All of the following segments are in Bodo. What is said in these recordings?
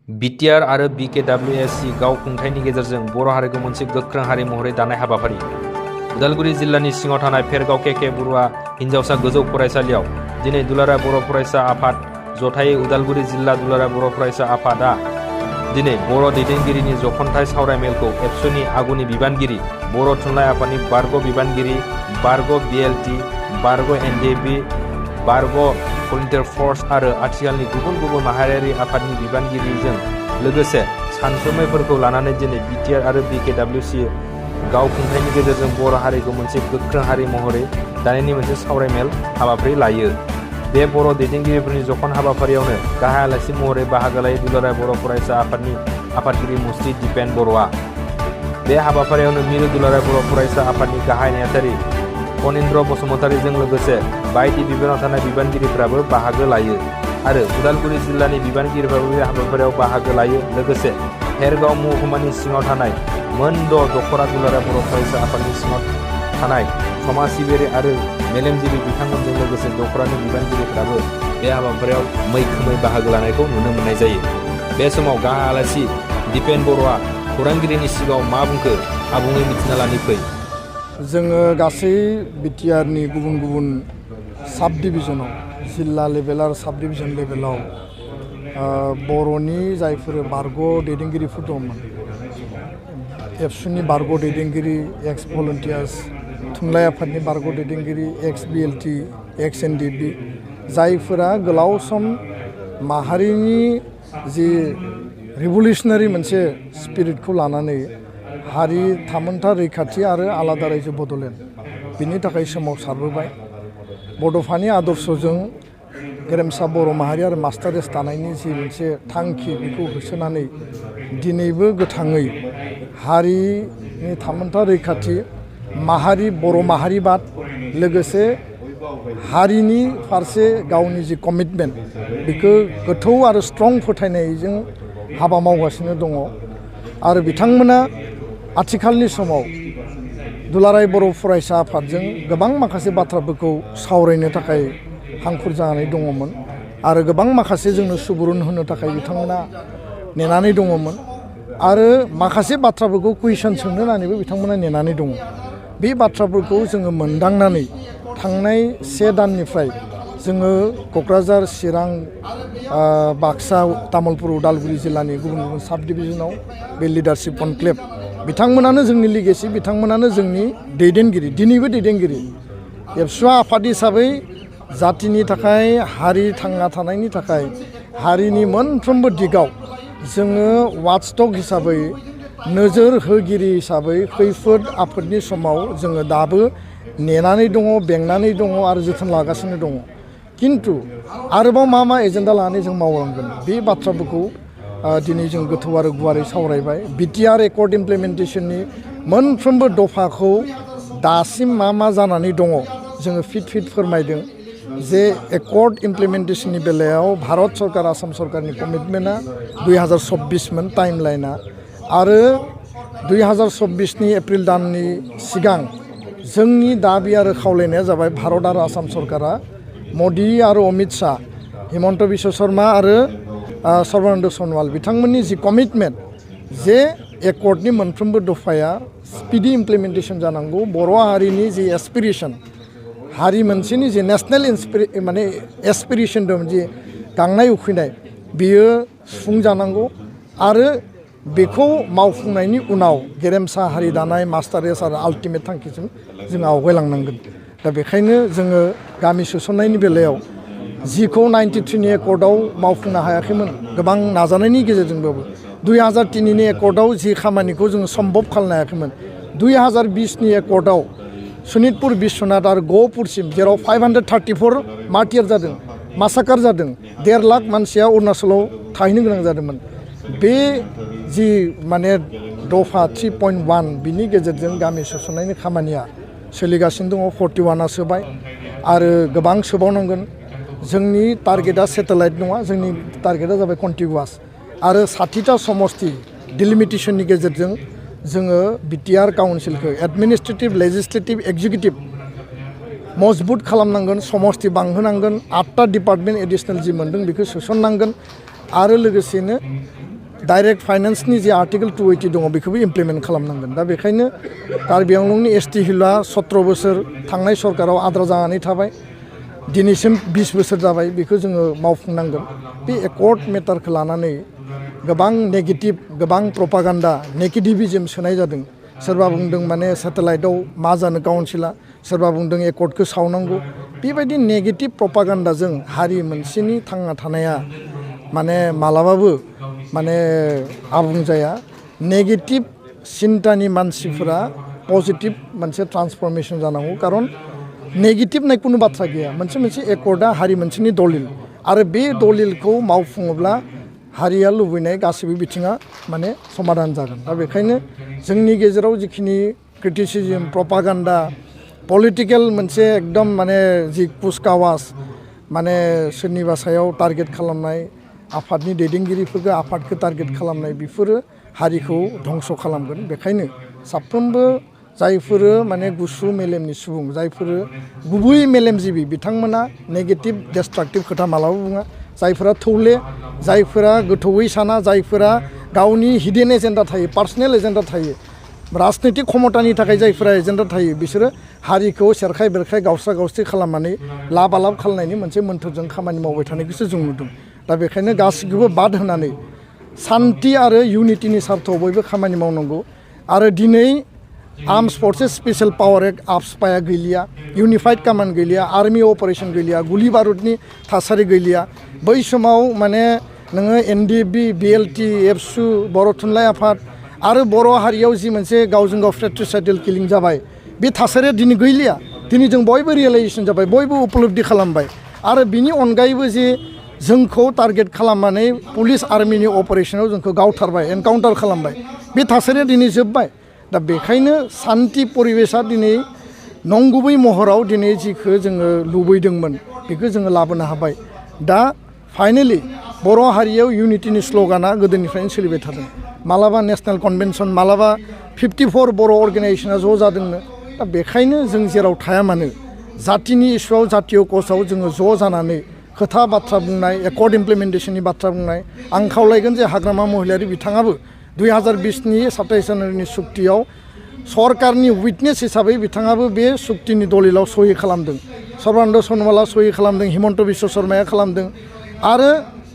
बिटिआर आरो बिकेडब्लिउएसि गावखुंथायनि गेजेरजों बर' हारिखौ मोनसे गोख्रों हारि महरै दानाय हाबाफारि। उदालगुरि जिल्लानि सिङाव थानाय फेरगाव के बरुवा हिन्जावसा गोजौ फरायसालियाव दिनै दुलाराय बर' फरायसा आफाद जथायै उदालगुरि जिल्ला दुलाराय बर' फरायसा आफादआ दिनै बर' दैदेनगिरिनि जखनथाय सावरायमेलखौ एबसुनि आगुनि बिबानगिरि, बर' थुनलाइ आफादनि बारग' बिबानगिरि, बारग' बिएलटि, बारग' एनडिएबि, बारग' भलन्टियार फर्स आरो आथिखालनि गुबुन गुबुन माहारियारि आफादनि बिबानगिरिजों लोगोसे सानसुमैफोरखौ लानानै दिनै बिटिआर आरो बिकेडब्लिउएसि गावखुंथायनि गेजेरजों बर' हारिखौ मोनसे गोख्रों हारि महरै दानायनि मोनसे सावरायमेल हाबाफारि लायो। बे बर' दैदेनगिरिफोरनि जखन हाबाफारियावनो गाहाय आलासि महरै बाहागो लायो दुलाराय बर' फरायसा आफादनि आफादगिरि मुस्रि दिपेन बर'आ। बे हाबाफारियावनो मिरु दुलाराय बर' फरायसा आफादनि गाहाय नेहाथारि फणीन्द्र बसुमतारीजों लोगोसे बायदि बिबानाव थानाय बिबानगिरिफ्राबो बाहागो लायो आरो उदालगुरि जिल्लानि बिबानगिरिफ्राबो बे हाबाफारियाव बाहागो लायो। लोगोसे फेरगाव महकुमानि सिङाव थानाय मोन' दख'रा दुलाराय बर' फरायसा आफादनि सिङाव थानाय समाज सिबियारि आरो मेलेमजिबि बिथांमोनजों लोगोसे दख'रानि बिबानगिरिफ्राबो बे हाबाफारियाव मैखोमै बाहागो लानायखौ नुनो मोननाय जायो। बे समाव गाहाय आलासि दिपेन बर'आ खौरांगिरिनि सिगाङाव मा बुंखो आबुङै मिथिना लानि फै। जोङो गासै बिटिआरनि गुबुन गुबुन साब डिभिजनाव जिल्ला लेभेल आरो साब डिभिजन लेभेलाव बर'नि जायफोर बारग' दैदेनगिरिफोर दंमोन, एबसुनि बारग' दैदेनगिरि, एक्स भलन्टियार्स, थुनलाइ आफादनि बारग' दैदेनगिरि, एक्स बिएलटि, एक्स एनडिएबि, जायफोरा गोलाव सम माहारिनि जि रिभलिउसनारि मोनसे स्पिरिटखौ लानानै हारि थामोनथा रैखाथि आरो आलादा रायजो बड'लेण्ड बिनि थाखाय सोमावसारबोबाय। बड'फानि आदर्शजों गेरेमसा बर' माहारि आरो मास्टारेस दानायनि जि मोनसे थांखि बेखौ होसोनानै दिनैबो गोथाङै हारिनि थामोनथा रैखाथि, बर' माहारिबाद, लोगोसे हारिनि फारसे गावनि जि कमिटमेन्ट बेखौ गोथौ आरो स्ट्रं फोथायनायजों हाबा मावगासिनो दङ। आरो बिथांमोना आथिखालनि समाव दुलाराय बर' फरायसा आफादजों गोबां माखासे बाथ्राफोरखौ सावरायनो थाखाय हांखुर जानानै दङमोन आरो गोबां माखासे जोंनो सुबुरुन होनो थाखाय बिथांमोना नेनानै दङमोन आरो माखासे बाथ्राफोरखौ कुइसन सोंनो होननानैबो बिथांमोना नेनानै दङ। बे बाथ्राफोरखौ जोङो मोनदांनानै थांनाय 1 दाननिफ्राय जोङो क'क्राझार, चिरां, बाक्सा, तामुलपुर, उदालगुरि जिल्लानि गुबुन गुबुन साब डिभिजनाव बे लिडारशिप कनक्लेभ, बिथांमोनानो जोंनि लिगेसि, बिथांमोनानो जोंनि दैदेनगिरि, दिनैबो दैदेनगिरि। एबसुआ आफाद हिसाबै जातिनि थाखाय, हारि थांना थानायनि थाखाय, हारिनि मोनफ्रोमबो दिगाव जोङो वाचडग हिसाबै, नोजोर होगिरि हिसाबै खैफोद आफोदनि समाव जोङो दाबो नेनानै दङ, बेंनानै दङ आरो जोथोन लागासिनो दङ। किन्तु आरोबाव मा एजेन्डा लानानै जों मावलांगोन बे बाथ्राफोरखौ दिनै जों गोथौ आरो गुवारै सावरायबाय। बिटिआर एकर्ड इमप्लिमेन्टेसननि मोनफ्रोमबो दफाखौ दासिम मा जानानै दङ जोङो फिट फोरमायदों जे एकर्ड इमप्लिमेन्टेसननि बेलायाव भारत सरकार, आसाम सरकारनि कमिटमेन्टआ 2024मोन टाइम लाइना, आरो 2024नि एप्रिल दाननि सिगां जोंनि दाबि आरो खावलायनाया जाबाय भारत आरो आसाम सरकारा मदि आरो अमित शाह, हिमन्त बिश्व शर्मा आरो सर्बानन्द सनवाल बिथांमोननि जि कमिटमेन्ट जे एकर्डनि मोनफ्रोमबो दफाया स्पिडि इमप्लिमेन्टेसन जानांगौ। बर' हारिनि जि एसपिरेसन, हारि मोनसेनि जि नेसनेल एसपिरेसन दं, जि गांनाय उखैनाय, बियो सुफुंजानांगौ आरो बेखौ मावफुंनायनि उनाव गेरेमसा हारि दानाय, मास्टारेस आरो आल्टिमेट थांखिसिम जों आवगायलांनांगोन। दा बेखायनो जोङो गामि सोसननायनि बेलायाव जिखौ 93नि एकर्डआव मावफुंनो हायाखैमोन गोबां नाजानायनि गेजेरजोंबाबो, 2003नि एकर्डआव जि खामानिखौ जोङो सम्भब खालामनो हायाखैमोन, 2020नि एकर्डआव सनितपुर, बिश्वनाथ आरो गहपुरसिम जेराव 534 मार्टियार जादों, मासाकार जादों, 1.5 लाख मानसिया अरुणाचलाव थाहैनो गोनां जादोंमोन। बे जि दफा 3.1 बिनि गेजेरजों गामि सोसननायनि खामानिया सोलिगासिनो दङ। 41आ सोबाय आरो गोबां सोबावनांगोन। जोंनि टारगेटआ सेटेलाइट नङा, जोंनि टारगेटआ जाबाय कन्टिगुवास आरो 60टा समस्ति डिलिमिटेसननि गेजेरजों जोङो बिटिआर काउन्सिलखौ एडमिनिस्ट्रेटिभ, लेजिस्लेटिभ, एक्जिकिउटिभ मजबुत खालामनांगोन, समस्ति बांहोनांगोन, 8टा डिपार्टमेन्ट एडिसनेल जि मोनदों बेखौ सोसननांगोन आरो लोगोसेनो डाइरेक्ट फाइनेन्सनि जे आर्टिकेल 280 दङ बेखौबो इमप्लिमेन्ट खालामनांगोन दा बेखायनो कार्बि आंलंनि एसटि हिलआ 17 बोसोर थांनाय सरकाराव आद्रा जानानै थाबाय दिनैसिम 20 बोसोर जाबाय बेखौ जोङो मावफुंनांगोन बे एकर्ड मेटारखौ लानानै गोबां नेगेटिभ गोबां प्रपागान्डा नेगेटिभिज्म सोनाय जादों सोरबा बुंदों माने सेटेलाइटआव मा जानो काउन्सिला सोरबा बुंदों एकर्डखौ सावनांगौ बेबायदि नेगेटिभ प्रपागान्डाजों हारि मोनसेनि थांना थानाया माने मालाबाबो माने आबुं जाया नेगेटिभ सिन्तानि मानसिफोरा पजिटिभ मोनसे ट्रान्सफर्मेशन जानांगौ खारन नेगेटिभ नाय कुनु बाथ्रा गैया मोनसे एकर्डा हारि मोनसेनि दलिल आरो बे दलिलखौ मावफुङोब्ला हारिया लुबैनाय गासैबो बिथिङा माने समाधान जागोन दा बेखायनो जोंनि गेजेराव जिखिनि क्रिटिसिजम प्रपागान्डा पलिटिकेल मोनसे एकदम माने जि कुचकावाज माने सोरनिबा सायाव टार्गेट खालामनाय आफादनि दैदेनगिरिफोरखौ आफादखौ टार्गेट खालामनाय बेफोरो हारिखौ धंस खालामगोन बेखायनो साफ्रोमबो जायफोरो माने गुसु मेलेमनि सुबुं जायफोरो गुबै मेलेमजिबि बिथांमोना नेगेटिभ डिस्ट्राक्टिभ खोथा मालाबा बुङा जायफोरा थौले जायफोरा गोथौयै साना जायफोरा गावनि हिडेन एजेन्डा थायो पार्सनेल एजेन्डा थायो राजनैतिक क्षमतानि थाखाय जायफोरा एजेन्डा थायो बिसोरो हारिखौ सेरखाय बेरखाय गावस्रा गावस्रि खालामनानै लाबालाब खालामनायनि मोनसे मोन्थोरजों खामानि मावबाय थानायखौसो जों नुदों दा बेखायनो गासिखौबो बाद होनानै शान्ति आरो इउनिटिनि सार्थआव बयबो खामानि मावनांगौ आरो दिनै arms forces special power act आफस्पाया गैलिया इउनिफाइड कमान्ड गैलिया आर्मी अपारेशन गैलिया गुलि बारुदनि थासारि गैलिया बै समाव माने नोङो एनडिएफबि बिएलटि एबसु बर' थुनलाइ आफाद आरो बर' हारियाव जि मोनसे गावजों गाव फ्रेट्रिसाइडेल किलिं जाबाय बे थासारिया दिनै गैलिया दिनै जों बयबो रियेलाइजेसन जाबाय बयबो उपलब्धि खालामबाय आरो बिनि अनगायैबो जे जोंखौ टार्गेट खालामनानै पुलिस आर्मिनि अपारेशनाव जोंखौ गावथारबाय एनकाउन्टार खालामबाय बे थासारिया दिनै जोब्बाय दा बेखायनो शान्ति परिबेसा दिनै नंगुबै महराव दिनै जिखौ जोङो लुबैदोंमोन बेखौ जोङो लाबोनो हाबाय दा फाइनेलि बर' हारियाव इउनिटिनि स्ल'गाना गोदोनिफ्रायनो सोलिबाय थादों मालाबा नेशनेल कनभेनसन मालाबा 54 बर' अर्गेनाइजेसना ज' जादोंनो दा बेखायनो जों जेराव थाया मानो जातिनि इस्युआव जातीय कजआव जोङो ज' जानानै खोथा बाथ्रा बुंनाय एकर्ड इमप्लिमेन्टेसननि बाथ्रा बुंनाय आं खावलायगोन जे हाग्रामा महिलारि बिथाङाबो 2020नि 27 जानुवारिनि सुक्तियाव सरकारनि उइटनेस हिसाबै बिथाङाबो बे सुक्तिनि दलिलाव सहि खालामदों सर्बानन्द सनवाला सहि खालामदों हिमन्त बिश्व शर्माया खालामदों आरो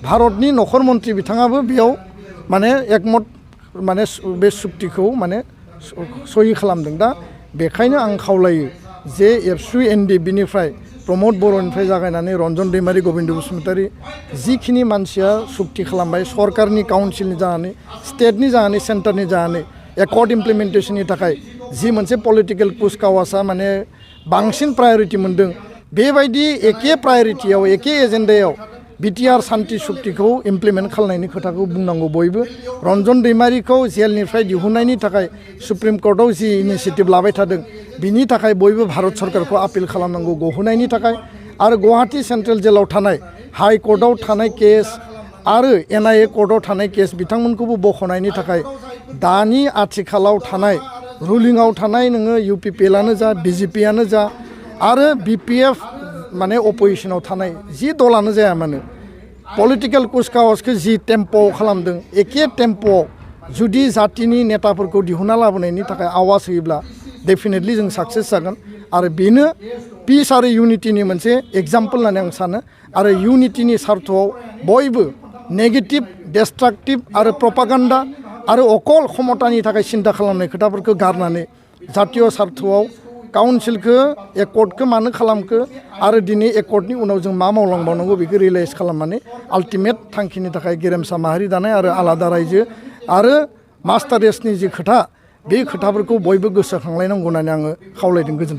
भारतनि नखर मन्त्रि बिथाङाबो बेयाव माने एकमत माने बे सुक्तिखौ माने सहि खालामदों दा बेखायनो आं खावलायो जे एबसु एनडिएफबिनिफ्राय प्रमद बर'निफ्राय जागायनानै रन्जन दैमारि गबिन्द बसुमतारी जिखिनि मानसिया सुक्ति खालामबाय सरकारनि काउन्सिलनि जानानै स्टेटनि जानानै सेन्टारनि जानानै एकर्ड इमप्लिमेन्टेसननि थाखाय जि मोनसे पलिटिकेल कुचकावासा माने बांसिन प्रायरिटि मोन्दों बेबायदि एखे प्रायरिटियाव एखे एजेन्डायाव बिटिआर शान्ति सुक्तिखौ इमप्लिमेन्ट खालामनायनि खोथाखौ बुंनांगौ बयबो रन्जन दैमारिखौ जेलनिफ्राय दिहुननायनि थाखाय सुप्रिम कर्टआव जि इनिसिएटिभ लाबाय थादों बिनि थाखाय बयबो भारत सरकारखौ आपिल खालामनांगौ गहोनायनि थाखाय आरो गुवाहाटी सेन्ट्रेल जेलाव थानाय हाइ कर्टआव थानाय केस आरो एनआइए कर्टआव थानाय केस बिथांमोनखौबो बख'नायनि थाखाय दानि आथिखालाव थानाय रुलिंआव थानाय नोङो इउपिपिएलआनो जा बिजेपिआनो जा आरो बिपिएफ माने अपोजिशनाव थानाय जि दलानो जाया मानो पलिटिकेल कुचकावाजखौ जि टेम्प'आव खालामदों एखे टेम्प'आव जुदि जातिनि नेताफोरखौ दिहुनना लाबोनायनि थाखाय आवाज होयोब्ला डेफिनेटलि जों साक्सेस जागोन आरो बेनो पिस आरो इउनिटिनि मोनसे एग्जाम्पल होननानै आं सानो आरो इउनिटिनि सार्थआव बयबो नेगेटिभ डिस्ट्राक्टिभ आरो प्रपागान्डा आरो अकल क्षमतानि थाखाय सिन्था खालामनाय खोथाफोरखौ गारनानै जातीय सार्थआव काउन्सिलखौ एकर्डखौ मानो खालामखो आरो दिनै एकर्डनि उनाव जों मा मावलांबावनांगौ बेखौ रियेलाइज खालामनानै आल्टिमेट थांखिनि थाखाय गेरेमसा माहारि दानाय आरो आलादा रायजो आरो मास्टार रेसनि जि खोथा बे खोथाफोरखौ बयबो गोसोखांलायनांगौ होननानै आङो खावलायदों गोजोन्थों।